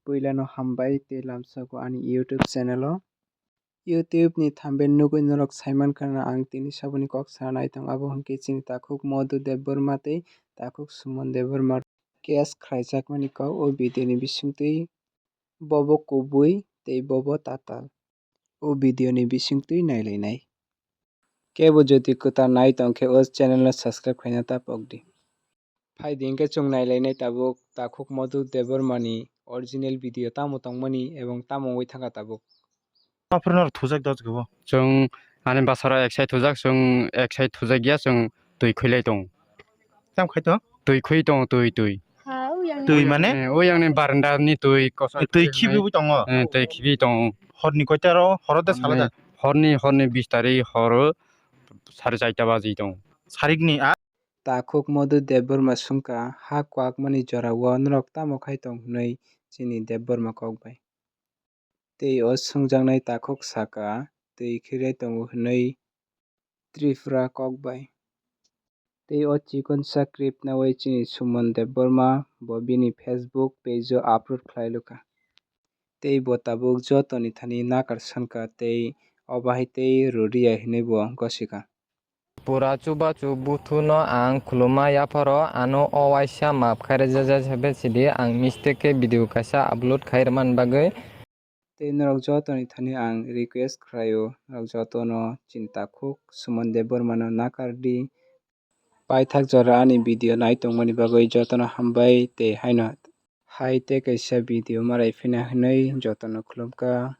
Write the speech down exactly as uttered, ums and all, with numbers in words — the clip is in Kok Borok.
Puilano hambai tei lamsogo ani YouTube channel o. YouTube ni thumbnail nugwi norok saimankha na ang tini saboni kok sanai tong, abo hwnkhe chini takhuk Madhu Debbarma tei takhuk Suman Debbarma case khlaijakmani kok o video ni bisingtwi, bobo kubui tei bobo tatal. O video ni bisingtwi nailainai. Kebo jodi kwtal nai tongkhe o channel no subscribe khaina ta pokdi. Phaidi hwnkhe chwng nailainai tabuk takhuk Madhu Debbarma ni original video tamo tongmani ebong tamo wngwi thangkha tabuk. Aphuru no thujak dot kebo. Chwng ani basaro ek side thujak, chwng ek side thujak ya, chwng twi khwilai tongo. Tam khai to? Twi khwi tongo, twi, twi. Twi mane? Eh, o yang ni baranda ni twi kosa. Twi khibi tongo. Eh, twi khibi tongo. Horni koita ro, horo de sala da. Horni, horni bis tarik horo sare charta baji tongo. Sarik ni a? Takhuk Madhu Debbarma swngkha, ha kwakmani jorao norok tamo khai tong hwnwi chini Debbarma kok bai. Tei o swngjaknai takhuk saka, twi khilai tongo hwnwi Tripura kok bai. Tei o chikonsa clip nawi chini Suman Debbarma bo bini Facebook page o upload khlai lukha. Tei bo tabuk jotoni thani nakar sankha tei o bahai tei rwriya hinwi bo gosikha. Pura chubachu buthu no ang khuluma yapharo, ano o waisa maaf khairajak sidi, ang mistake khe video kaisa upload khairwmani bagwi. Tei norok jotoni thani ang request khlaio, norok jotono chini takhuk Suman Debbarma no nakar di. Paithak jora ani video nai tongmani bagwi jotono hambai tei haino hai tei kaisa video malai phina hinwi jotono khulumkha.